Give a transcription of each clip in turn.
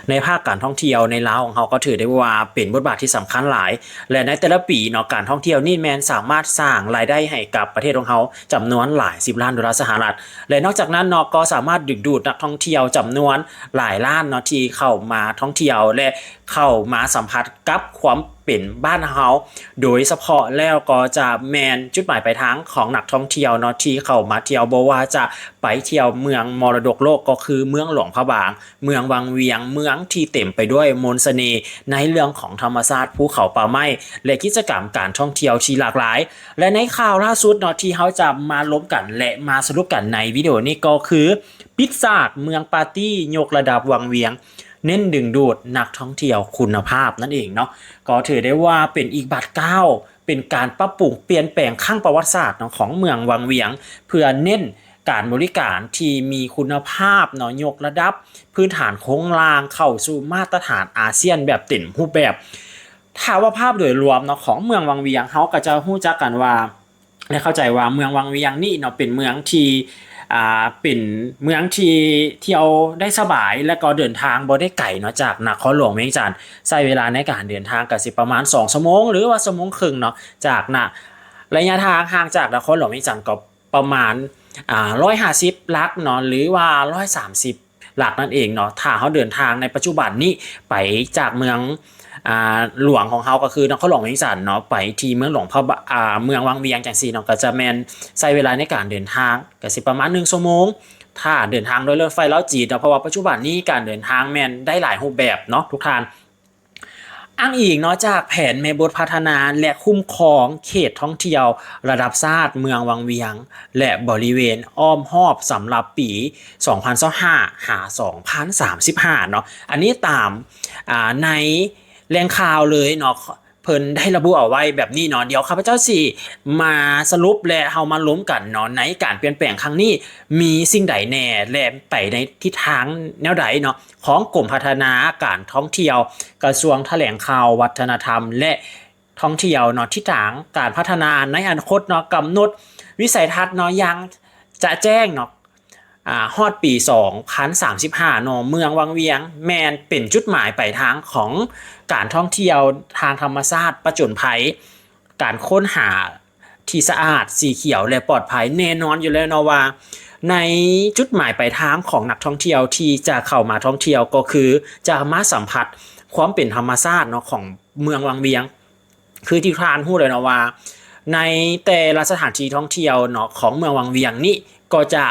ໃນພາກການທ່ອງທ່ຽວໃນລາວຂອງເຮົາກໍຖືໄດ້ວ່າເປັນບົດບາດທີ່ສຳຄັນຫຼາຍ ແລະ ໃນແຕ່ລະປີເນາະ ການທ່ອງທ່ຽວນີ້ແມ່ນສາມາດສ້າງລາຍໄດ້ໃຫ້ກັບປະເທດຂອງເຮົາຈຳນວນຫຼາຍສິບລ້ານໂດລາສະຫະລັດ ແລະ ນອກຈາກນັ້ນເນາະ ກໍສາມາດດຶງດູດນັກທ່ອງທ່ຽວຈຳນວນຫຼາຍລ້ານເນາະ ທີ່ເຂົ້າມາທ່ອງທ່ຽວ ແລະ ເຂົ້າມາສຳຜັດກັບຄວາມເປັນບ້ານເຮົາ ໂດຍສະເພາະແລ້ວກໍຈະແມ່ນຈຸດໝາຍປາຍທາງຂອງນັກທ່ອງທ່ຽວເນາະ ທີ່ເຂົ້າມາທ່ຽວ ບໍ່ວ່າຈະໄປທ່ຽວເມືອງມໍລະດົກໂລກ ກໍຄືເມືອງຫຼວງພະບາງ, ເມືອງວັງວຽງ, ເມືອງທີ່ເຕັມໄປດ້ວຍມົນສະເໜ່ໃນເລື່ອງຂອງທຳມະຊາດ, ພູເຂົາ, ປ່າໄມ້ ແລະ ກິດຈະກຳການທ່ອງທ່ຽວທີ່ຫຼາກຫຼາຍ. ແລະ ໃນຂ່າວລ່າສຸດເນາະ ທີ່ເຮົາຈະມາລົມກັນ ແລະ ມາສະຫຼຸບກັນໃນວິດີໂອນີ້ກໍຄື ປິດສາກເມືອງປາຕີ ຍົກລະດັບວັງວຽງ ເນັ້ນດຶງດູດນັກທ່ອງທ່ຽວຄຸນນະພາບນັ້ນເອງເນາະ ກໍຖືໄດ້ວ່າເປັນອີກບາດກ້າວ ເປັນການປັບປຸງປ່ຽນແປງຄັ້ງປະຫວັດສາດເນາະ ຂອງເມືອງວັງວຽງ ເພື່ອເນັ້ນການບໍລິການທີ່ມີຄຸນນະພາບເນາະ ຍົກລະດັບພື້ນຖານໂຄງລ່າງເຂົ້າສູ່ມາດຕະຖານອາຊຽນແບບເຕັມຮູບແບບ. ຖ້າວ່າພາບໂດຍລວມເນາະ ຂອງເມືອງວັງວຽງ ເຮົາກໍຈະຮູ້ຈັກກັນວ່າ ແລະ ເຂົ້າໃຈວ່າເມືອງວັງວຽງນີ້ເນາະ ເປັນເມືອງທີ່ ອ່າ ເປັນເມືອງທີ່ທ່ຽວໄດ້ສະບາຍ ແລະ ກໍເດີນທາງບໍ່ໄດ້ໄກເນາະ ຈາກນະຄອນຫຼວງວຽງຈັນ ໃຊ້ເວລາໃນການເດີນທາງກໍຊິປະມານສອງຊົ່ວໂມງ ຫຼືວ່າຊົ່ວໂມງເຄິ່ງເນາະ ຈາກນະ ໄລຍະທາງຫ່າງຈາກນະຄອນຫຼວງວຽງຈັນກໍປະມານ ອ່າ ຮ້ອຍຫ້າສິບຫຼັກເນາະ ຫຼືວ່າຮ້ອຍສາມສິບ ຫຼັກນັ້ນເອງເນາະ. ຖ້າເຮົາເດີນທາງໃນປັດຈຸບັນນີ້ໄປຈາກເມືອງ ອ່າ ຫຼວງຂອງເຮົາ ກໍຄືນະຄອນຫຼວງວຽງຈັນເນາະ ໄປທີ່ເມືອງຫຼວງພະບາ ອ່າ ເມືອງວັງວຽງຈັ່ງຊີ້ເນາະ ກໍຈະແມ່ນໃຊ້ເວລາໃນການເດີນທາງກໍຊິປະມານໜຶ່ງຊົ່ວໂມງ ຖ້າເດີນທາງດ້ວຍລົດໄຟລາວຈີນເນາະ ເພາະວ່າປັດຈຸບັນນີ້ການເດີນທາງແມ່ນໄດ້ຫຼາຍຮູບແບບເນາະທຸກທ່ານ. ອ້າງອີງເນາະຈາກແຜນແມ່ບົດພັດທະນາ ແລະ ຄຸ້ມຄອງເຂດທ່ອງທ່ຽວລະດັບຊາດເມືອງວັງວຽງ ແລະ ບໍລິເວນອ້ອມຮອບສຳລັບປີສອງພັນຊາວຫ້າ ຫາ ສອງພັນສາມສິບຫ້າເນາະ ອັນນີ້ຕາມ ອ່າ ໃນແຫຼ່ງຂ່າວເລີຍເນາະ ເພິ່ນໄດ້ລະບຸເອົາໄວ້ແບບນີ້ເນາະ. ດຽວຂ້າພະເຈົ້າຊິມາສະຫຼຸບ ແລະ ເຮົາມາລົມກັນເນາະ ໃນການປ່ຽນແປງຄັ້ງນີ້ມີສິ່ງໃດແດ່ ແລະ ໄປໃນທິດທາງແນວໃດເນາະ ຂອງກົມພັດທະນາການທ່ອງທ່ຽວ ກະຊວງຖະແຫຼງຂ່າວ ວັດທະນະທຳ ແລະ ທ່ອງທ່ຽວເນາະ ທິດທາງການພັດທະນາໃນອະນາຄົດເນາະ ກຳນົດວິໄສທັດເນາະ ຢ່າງຈະແຈ້ງເນາະ ອາ ຮອດປີສອງພັນສາມສິບຫ້າເນາະ ເມືອງວັງວຽງແມ່ນເປັນຈຸດໝາຍປາຍທາງຂອງການທ່ອງທ່ຽວທາງທຳມະຊາດ, ປະຈົນໄພ, ການຄົ້ນຫາທີ່ສະອາດ, ສີຂຽວ ແລະ ປອດໄພ. ແນ່ນອນຢູ່ແລ້ວເນາະວ່າ ໃນຈຸດໝາຍປາຍທາງຂອງນັກທ່ອງທ່ຽວທີ່ຈະເຂົ້າມາທ່ອງທ່ຽວ ກໍຄືຈະມາສຳຜັດຄວາມເປັນທຳມະຊາດເນາະ ຂອງເມືອງວັງວຽງ. ຄືທີ່ທ່ານຮູ້ແລ້ວເນາະວ່າ ໃນແຕ່ລະສະຖານທີ່ທ່ອງທ່ຽວເນາະ ຂອງເມືອງວັງວຽງນີ້ ກໍຈະ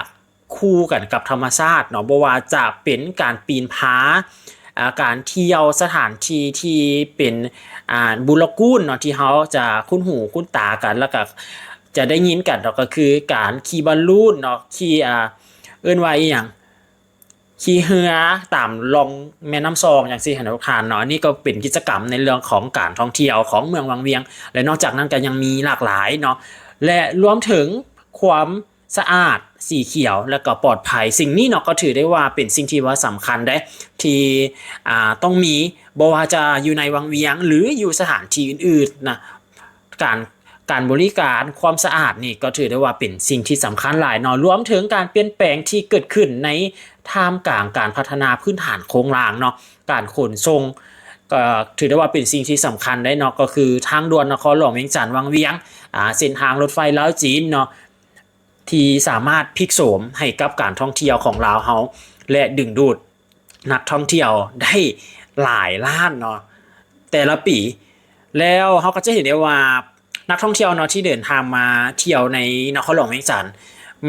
ຄູ່ກັນກັບທຳມະຊາດເນາະ, ບໍ່ວ່າຈະເປັນການປີນຜາ, ອາ, ການທ່ຽວສະຖານທີ່ທີ່ເປັນ, ອາ, ບຸນລະກຸນເນາະ ທີ່ເຮົາຈະຄຸ້ນຫູຄຸ້ນຕາກັນ ແລ້ວກໍຈະໄດ້ຍິນກັນເນາະ, ກໍຄືການຂີ່ບາລູນເນາະ, ຂີ່, ອາ, ເອີ້ນວ່າອີ່ຫຍັງ? ຂີ່ເຮືອຕາມລ່ອງແມ່ນ້ຳຊອງຈັ່ງຊີ້ຫັ້ນນະທຸກທ່ານເນາະ. ອັນນີ້ກໍເປັນກິດຈະກຳໃນເລື່ອງຂອງການທ່ອງທ່ຽວຂອງເມືອງວັງວຽງ ແລະ ນອກຈາກນັ້ນກໍຍັງມີຫຼາກຫຼາຍເນາະ ແລະ ລວມເຖິງຄວາມສະອາດ, ສີຂຽວ ແລະ ກໍປອດໄພ. ສິ່ງນີ້ເນາະ ກໍຖືໄດ້ວ່າເປັນສິ່ງທີ່ວ່າສຳຄັນເດ້ ທີ່ ອາ ຕ້ອງມີ ບໍ່ວ່າຈະຢູ່ໃນວັງວຽງ ຫຼື ຢູ່ສະຖານທີ່ອື່ນໆນະ. ການ, ການບໍລິການຄວາມສະອາດນີ້ກໍຖືໄດ້ວ່າເປັນສິ່ງທີ່ສຳຄັນຫຼາຍເນາະ, ລວມເຖິງການປ່ຽນແປງທີ່ເກີດຂຶ້ນໃນທ່າມກາງການພັດທະນາພື້ນຖານໂຄງລ່າງເນາະ, ການຂົນສົ່ງກໍຖືໄດ້ວ່າເປັນສິ່ງທີ່ສຳຄັນໄດ້ເນາະ, ກໍຄືທາງດ່ວນນະຄອນຫຼວງວຽງຈັນວັງວຽງ, ອາ, ເສັ້ນທາງລົດໄຟລາວຈີນເນາະ, ທີ່ສາມາດພິກໂສມໃຫ້ກັບການທ່ອງທ່ຽວຂອງລາວເຮົາ ແລະ ດຶງດູດ ນັກທ່ອງທ່ຽວໄດ້ຫຼາຍລ້ານເນາະ ແຕ່ລະປີ. ແລ້ວເຮົາກໍຈະເຫັນໄດ້ວ່າ ນັກທ່ອງທ່ຽວເນາະ ທີ່ເດີນທາງມາທ່ຽວໃນນະຄອນຫຼວງວຽງຈັນ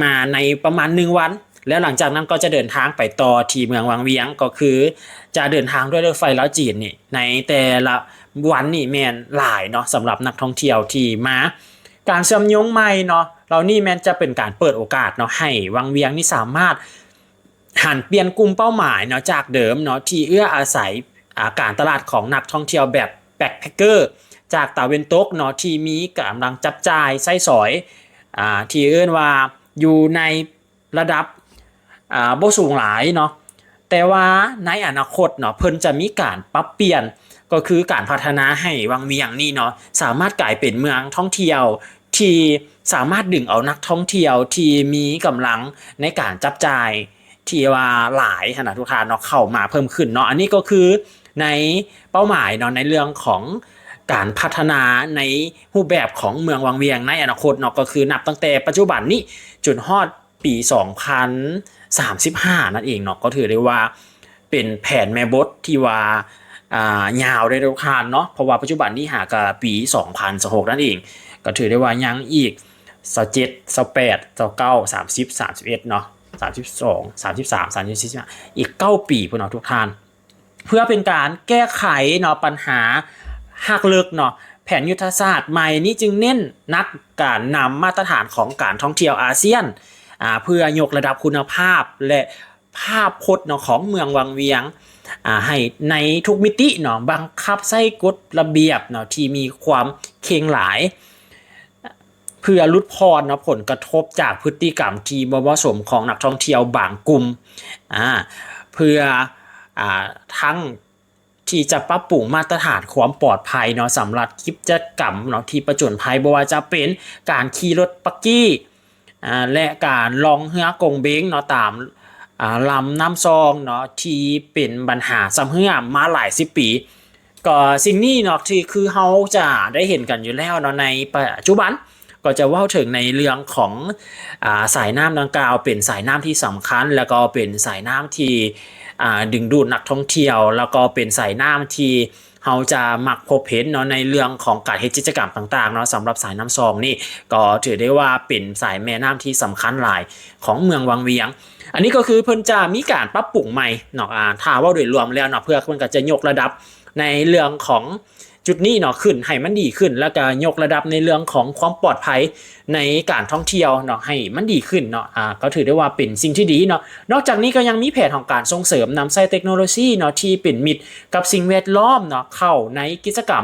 ມາໃນປະມານໜຶ່ງວັນ ແລ້ວຫຼັງຈາກນັ້ນກໍຈະເດີນທາງໄປຕໍ່ທີ່ເມືອງວັງວຽງ, ກໍຄືຈະເດີນທາງດ້ວຍລົດໄຟລາວຈີນນີ້ ໃນແຕ່ລະວັນນີ້ແມ່ນຫຼາຍເນາະ ສຳລັບນັກທ່ອງທ່ຽວທີ່ມາ. ການເຊື່ອມໂຍງໃໝ່ເນາະ ເຫຼົ່ານີ້ແມ່ນຈະເປັນການເປີດໂອກາດເນາະ ໃຫ້ວັງວຽງນີ້ສາມາດ ຫັນປ່ຽນກຸ່ມເປົ້າໝາຍເນາະ ຈາກເດີມເນາະ ທີ່ເອື້ອອາໄສ, ອາ, ການຕະຫຼາດຂອງນັກທ່ອງທ່ຽວແບບແບັກແພັກເກີ ຈາກຕາເວັນຕົກເນາະ ທີ່ມີກຳລັງຈັບຈ່າຍໃຊ້ສອຍ, ອາ, ທີ່ເອີ້ນວ່າຢູ່ໃນລະດັບ, ອາ, ບໍ່ສູງຫຼາຍເນາະ. ແຕ່ວ່າໃນອະນາຄົດເນາະ ເພິ່ນຈະມີການປັບປ່ຽນ, ກໍຄືການພັດທະນາໃຫ້ວັງວຽງນີ້ເນາະ ສາມາດກາຍເປັນເມືອງທ່ອງທ່ຽວ ທີ່ສາມາດດຶງເອົານັກທ່ອງທ່ຽວທີ່ມີກຳລັງໃນການຈັບຈ່າຍ ທີ່ວ່າຫຼາຍຫັ້ນນະທຸກທ່ານເນາະ ເຂົ້າມາເພີ່ມຂຶ້ນເນາະ. ອັນນີ້ກໍຄືໃນເປົ້າໝາຍເນາະ ໃນເລື່ອງຂອງການພັດທະນາໃນຮູບແບບຂອງເມືອງວັງວຽງໃນອະນາຄົດເນາະ ກໍຄືນັບຕັ້ງແຕ່ປັດຈຸບັນນີ້ຈົນຮອດປີສອງພັນສາມສິບຫ້ານັ້ນເອງເນາະ ກໍຖືໄດ້ວ່າເປັນແຜນແມ່ບົດທີ່ວ່າ ອ່າ ຍາວເດ້ທຸກທ່ານເນາະ ເພາະວ່າປັດຈຸບັນນີ້ຫາກະປີສອງພັນຊາວຫົກນັ້ນເອງ ກໍຖືໄດ້ວ່າຍັງອີກຊາວເຈັດ ຊາວແປດ ຊາວເກົ້າ ສາມສິບ ສາມສິບເອັດເນາະ ສາມສິບສອງ ສາມສິບສາມ ສາມສິບສີ່ ສິບຫ້າ ອີກເກົ້າປີພຸ້ນເນາະທຸກທ່ານ. ເພື່ອເປັນການແກ້ໄຂເນາະ ບັນຫາຮາກເລິກເນາະ ແຜນຍຸດທະສາດໃໝ່ນີ້ຈຶ່ງເນັ້ນໜັກການນຳມາດຕະຖານຂອງການທ່ອງທ່ຽວອາຊຽນ ອ່າ ເພື່ອຍົກລະດັບຄຸນນະພາບ ແລະ ພາບພົດເນາະ ຂອງເມືອງວັງວຽງ ອ່າ ໃຫ້ໃນທຸກມິຕິເນາະ ບັງຄັບໃຊ້ກົດລະບຽບເນາະ ທີ່ມີຄວາມເຄັ່ງຫຼາຍ ເພື່ອຫຼຸດຜ່ອນເນາະ ຜົນກະທົບຈາກພຶດຕິກຳທີ່ບໍ່ເໝາະສົມຂອງນັກທ່ອງທ່ຽວບາງກຸ່ມ ອ່າ ເພື່ອ ອ່າ ທັງທີ່ຈະປັບປຸງມາດຕະຖານຄວາມປອດໄພເນາະ ສຳລັບກິດຈະກຳເນາະ ທີ່ປະຈົນໄພ ບໍ່ວ່າຈະເປັນການຂີ່ລົດບັກກີ້ ອ່າ ແລະ ການລ່ອງເຮືອກົງເບັງເນາະ ຕາມ ອ່າ ລຳນ້ຳຊອງເນາະ ທີ່ເປັນບັນຫາຊຳເຮື້ອມາຫຼາຍສິບປີ. ກໍສິ່ງນີ້ເນາະ ທີ່ຄືເຮົາຈະໄດ້ເຫັນກັນຢູ່ແລ້ວເນາະ ໃນປັດຈຸບັນ ກໍຈະເວົ້າເຖິງໃນເລື່ອງຂອງ ອ່າ ສາຍນ້ຳດັ່ງກ່າວ ເປັນສາຍນ້ຳທີ່ສຳຄັນ ແລ້ວກໍເປັນສາຍນ້ຳທີ່ ອ່າ ດຶງດູດນັກທ່ອງທ່ຽວ ແລ້ວກໍເປັນສາຍນ້ຳທີ່ ເຮົາຈະມັກພົບເຫັນເນາະ ໃນເລື່ອງຂອງການເຮັດກິດຈະກຳຕ່າງໆເນາະ. ສຳລັບສາຍນ້ຳຊອງນີ້ ກໍຖືໄດ້ວ່າເປັນສາຍແມ່ນ້ຳທີ່ສຳຄັນຫຼາຍຂອງເມືອງວັງວຽງ. ອັນນີ້ກໍຄືເພິ່ນຈະມີການປັບປຸງໃໝ່ເນາະ ອ່າ ຖ້າເວົ້າໂດຍລວມແລ້ວເນາະ ເພື່ອເພິ່ນກໍຈະຍົກລະດັບໃນເລື່ອງຂອງຈຸດນີ້ເນາະ ຂຶ້ນໃຫ້ມັນດີຂຶ້ນ ແລ້ວກໍຍົກລະດັບໃນເລື່ອງຂອງຄວາມປອດໄພໃນການທ່ອງທ່ຽວເນາະ ໃຫ້ມັນດີຂຶ້ນເນາະ ອ່າ ກໍຖືໄດ້ວ່າເປັນສິ່ງທີ່ດີເນາະ. ນອກຈາກນີ້ກໍຍັງມີແຜນຂອງການສົ່ງເສີມນຳໃຊ້ເຕັກໂນໂລຊີເນາະ ທີ່ເປັນມິດ ກັບສິ່ງແວດລ້ອມເນາະ ເຂົ້າໃນກິດຈະກຳ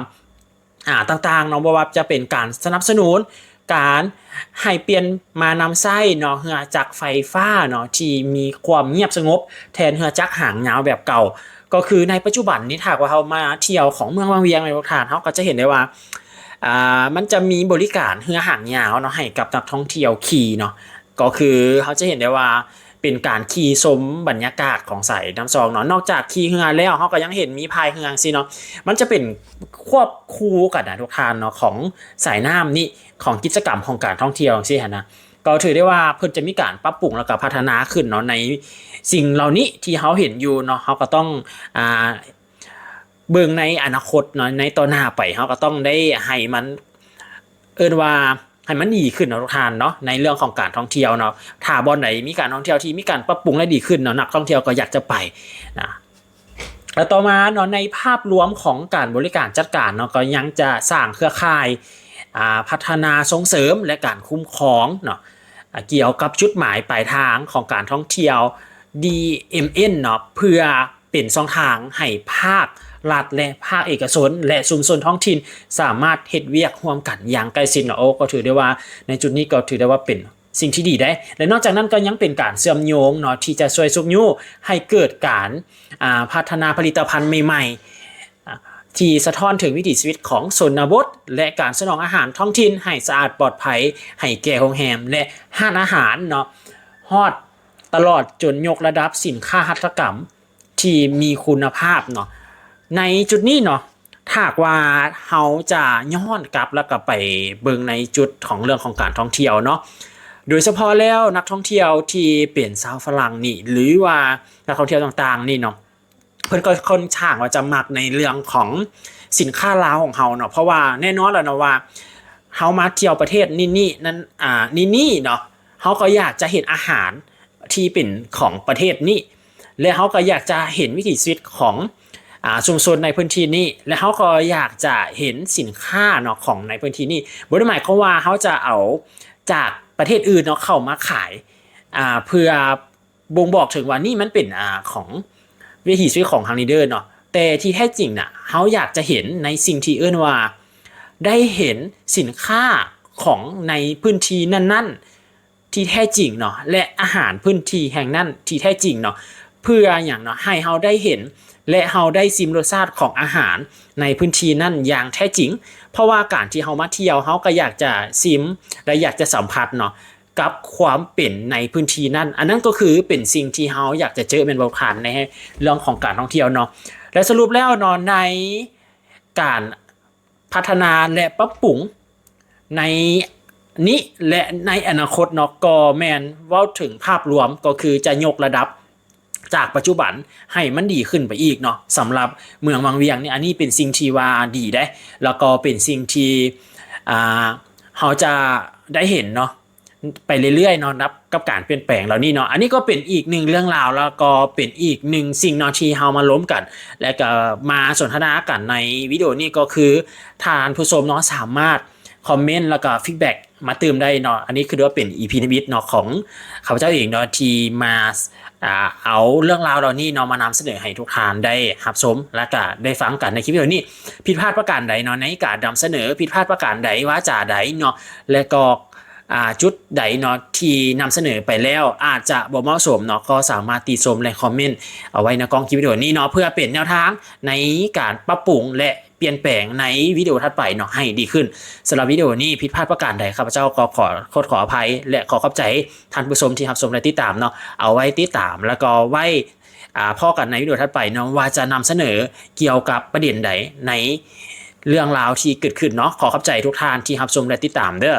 ອ່າ ຕ່າງໆເນາະ ບໍ່ວ່າຈະເປັນການສະໜັບສະໜູນການໃຫ້ປ່ຽນມານຳໃຊ້ເນາະ ເຮືອຈັກໄຟຟ້າເນາະ ທີ່ມີຄວາມງຽບສະຫງົບ ແທນເຮືອຈັກຫາງຍາວແບບເກົ່າ. ກໍຄືໃນປັດຈຸບັນນີ້ ຖ້າຫາກວ່າເຮົາມາທ່ຽວຂອງເມືອງວັງວຽງໃນທຸກທ່ານ ເຮົາກໍຈະເຫັນໄດ້ວ່າ ອ່າ ມັນຈະມີບໍລິການເຮືອຫາງຍາວເນາະ ໃຫ້ກັບນັກທ່ອງທ່ຽວຂີ່ເນາະ. ກໍຄືເຮົາຈະເຫັນໄດ້ວ່າ ເປັນການຂີ່ຊົມບັນຍາກາດຂອງສາຍນ້ຳຊອງເນາະ. ນອກຈາກຂີ່ເຮືອແລ້ວ ເຮົາກໍຍັງເຫັນມີພາຍເຮືອຈັ່ງຊີ້ເນາະ. ມັນຈະເປັນຄວບຄູ່ກັນນະທຸກທ່ານເນາະ ຂອງສາຍນ້ຳນີ້ ຂອງກິດຈະກຳຂອງການທ່ອງທ່ຽວຈັ່ງຊີ້ຫັ້ນນະ. ກໍຖືໄດ້ວ່າເພິ່ນຈະມີການປັບປຸງ ແລ້ວກໍພັດທະນາຂຶ້ນເນາະ ໃນສິ່ງເຫຼົ່ານີ້ທີ່ເຮົາເຫັນຢູ່ເນາະ. ເຮົາກໍຕ້ອງ ອ່າ ເບິ່ງໃນອະນາຄົດເນາະ ໃນຕໍ່ໜ້າໄປ ເຮົາກໍຕ້ອງໄດ້ໃຫ້ມັນ ເອີ້ນວ່າໃຫ້ມັນດີຂຶ້ນເນາະທຸກທ່ານເນາະ ໃນເລື່ອງຂອງການທ່ອງທ່ຽວເນາະ. ຖ້າບ່ອນໃດມີການທ່ອງທ່ຽວທີ່ມີການປັບປຸງ ແລະ ດີຂຶ້ນເນາະ ນັກທ່ອງທ່ຽວກໍຢາກຈະໄປນະ. ແລ້ວຕໍ່ມາເນາະ ໃນພາບລວມຂອງການບໍລິການຈັດການເນາະ ກໍຍັງຈະສ້າງເຄືອຂ່າຍ ອ່າ ພັດທະນາສົ່ງເສີມ ແລະ ການຄຸ້ມຄອງເນາະ ອ່າ ກ່ຽວກັບຈຸດໝາຍປາຍທາງຂອງການທ່ອງທ່ຽວ ດີເອັມເອັນ ເນາະ ເພື່ອ ເປັນຊ່ອງທາງໃຫ້ພາກລັດ ແລະ ພາກເອກະຊົນ ແລະ ຊຸມຊົນທ້ອງຖິ່ນ ສາມາດເຮັດວຽກຮ່ວມກັນຢ່າງໃກ້ຊິດເນາະ. ໂອ້ ກໍຖືໄດ້ວ່າໃນຈຸດນີ້ກໍຖືໄດ້ວ່າເປັນສິ່ງທີ່ດີເດ້. ແລະ ນອກຈາກນັ້ນກໍຍັງເປັນການເຊື່ອມໂຍງເນາະ ທີ່ຈະຊ່ວຍຊຸກຍູ້ໃຫ້ເກີດການ ອ່າ ພັດທະນາຜະລິດຕະພັນໃໝ່ໆ ອ່າ ທີ່ສະທ້ອນເຖິງວິຖີຊີວິດຂອງຊົນນະບົດ ແລະ ການສະໜອງອາຫານທ້ອງຖິ່ນໃຫ້ສະອາດປອດໄພ ໃຫ້ແກ່ໂຮງແຮມ ແລະ ຮ້ານອາຫານເນາະ ຮອດຕະຫຼອດຈົນຍົກລະດັບສິນຄ້າຫັດຖະກຳ ທີ່ມີຄຸນນະພາບເນາະ. ໃນຈຸດນີ້ເນາະ ຖ້າຫາກວ່າເຮົາຈະຍ້ອນກັບ ແລ້ວກໍໄປເບິ່ງໃນຈຸດຂອງເລື່ອງຂອງການທ່ອງທ່ຽວເນາະ ໂດຍສະເພາະແລ້ວນັກທ່ອງທ່ຽວທີ່ເປັນຊາວຝຣັ່ງນີ້ ຫຼືວ່ານັກທ່ອງທ່ຽວຕ່າງໆນີ້ເນາະ ເພິ່ນກໍຄ່ອນຂ້າງວ່າຈະມັກໃນເລື່ອງຂອງສິນຄ້າລາວຂອງເຮົາເນາະ. ເພາະວ່າແນ່ນອນແລ້ວເນາະວ່າ ເຮົາມາທ່ຽວປະເທດນີ້ໆນັ້ນ ອ່າ ນີ້ໆເນາະ ເຮົາກໍຢາກຈະເຫັນອາຫານທີ່ເປັນຂອງປະເທດນີ້ ແລະ ເຮົາກໍຢາກຈະເຫັນວິຖີຊີວິດຂອງ ອ່າ ຊຸມຊົນໃນພື້ນທີ່ນີ້ ແລະ ເຮົາກໍຢາກຈະເຫັນສິນຄ້າເນາະ ຂອງໃນພື້ນທີ່ນີ້. ບໍ່ໄດ້ໝາຍຄວາມວ່າເຮົາຈະເອົາຈາກປະເທດອື່ນເນາະ ເຂົ້າມາຂາຍ ອ່າ ເພື່ອບົ່ງບອກເຖິງວ່ານີ້ມັນເປັນ ອ່າ ຂອງວິຖີຊີວິດຂອງທາງນີ້ເດີເນາະ. ແຕ່ທີ່ແທ້ຈິງນະ ເຮົາຢາກຈະເຫັນໃນສິ່ງທີ່ເອີ້ນວ່າ ໄດ້ເຫັນສິນຄ້າຂອງໃນພື້ນທີ່ນັ້ນໆ ທີ່ແທ້ຈິງເນາະ ແລະ ອາຫານພື້ນທີ່ແຫ່ງນັ້ນທີ່ແທ້ຈິງເນາະ. ເພື່ອຫຍັງເນາະ? ໃຫ້ເຮົາໄດ້ເຫັນ ແລະ ເຮົາໄດ້ຊິມລົດຊາດຂອງອາຫານໃນພື້ນທີ່ນັ້ນຢ່າງແທ້ຈິງ. ເພາະວ່າການທີ່ເຮົາມາທ່ຽວ ເຮົາກໍຢາກຈະຊິມ ແລະ ຢາກຈະສຳຜັດເນາະ ກັບຄວາມເປັນໃນພື້ນທີ່ນັ້ນ. ອັນນັ້ນກໍຄືເປັນສິ່ງທີ່ເຮົາຢາກຈະເຈີແມ່ນບໍ່ທ່ານ ໃນເລື່ອງຂອງການທ່ອງທ່ຽວເນາະ. ແລະ ສະຫຼຸບແລ້ວເນາະ ໃນການພັດທະນາ ແລະ ປັບປຸງໃນນີ້ ແລະ ໃນອະນາຄົດເນາະ ກໍແມ່ນເວົ້າເຖິງພາບລວມ ກໍຄືຈະຍົກລະດັບຈາກປັດຈຸບັນໃຫ້ມັນດີຂຶ້ນໄປອີກເນາະ. ສຳລັບເມືອງວັງວຽງນີ້ ອັນນີ້ເປັນສິ່ງທີ່ວ່າດີເດ້ ແລ້ວກໍເປັນສິ່ງທີ່ ອ່າ ເຮົາຈະໄດ້ເຫັນເນາະ ໄປເລື້ອຍໆເນາະ ນັບກັບການປ່ຽນແປງເຫຼົ່ານີ້ເນາະ. ອັນນີ້ກໍເປັນອີກໜຶ່ງເລື່ອງລາວ ແລ້ວກໍເປັນອີກໜຶ່ງສິ່ງເນາະ ທີ່ເຮົາມາລົມກັນ ແລະ ກໍມາສົນທະນາກັນໃນວິດີໂອນີ້ ກໍຄືທ່ານຜູ້ຊົມເນາະ ສາມາດຄອມເມັນ ແລ້ວກໍຟີດແບັກມາຕື່ມໄດ້ເນາະ. ອັນນີ້ຄືວ່າເປັນອີພີທຳອິດເນາະ ຂອງຂ້າພະເຈົ້າເອງເນາະ ທີ່ມາ ອ່າ ເອົາເລື່ອງລາວເຫຼົ່ານີ້ເນາະ ມານຳສະເໜີໃຫ້ທຸກທ່ານໄດ້ຮັບຊົມ ແລະ ກໍໄດ້ຟັງກັນໃນຄລິບວິດີໂອນີ້. ຜິດພາດປະການໃດເນາະ ໃນການນຳສະເໜີ ຜິດພາດປະການໃດ ວາຈາໃດເນາະ ແລະ ກໍ ອ່າ ຈຸດໃດເນາະ ທີ່ນຳສະເໜີໄປແລ້ວອາດຈະບໍ່ເໝາະສົມເນາະ ກໍສາມາດຕິຊົມ ແລະ ຄອມເມັນເອົາໄວ້ໃນກ້ອງຄລິບວິດີໂອນີ້ເນາະ ເພື່ອເປັນແນວທາງໃນການປັບປຸງ ແລະ ປ່ຽນແປງໃນວິດີໂອຖັດໄປເນາະ ໃຫ້ດີຂຶ້ນ. ສຳລັບວິດີໂອນີ້ຜິດພາດປະການໃດ ຂ້າພະເຈົ້າກໍຂໍໂທດຂໍອະໄພ ແລະ ຂໍຂອບໃຈທ່ານຜູ້ຊົມທີ່ຮັບຊົມ ແລະ ຕິດຕາມເນາະ. ເອົາໄວ້ຕິດຕາມ ແລ້ວກໍໄວ້ ອ່າ ພໍ້ກັນໃນວິດີໂອຖັດໄປເນາະ ວ່າຈະນຳສະເໜີກ່ຽວກັບປະເດັນໃດໃນເລື່ອງລາວທີ່ເກີດຂຶ້ນເນາະ. ຂໍຂອບໃຈທຸກທ່ານທີ່ຮັບຊົມ ແລະ ຕິດຕາມເດີ້.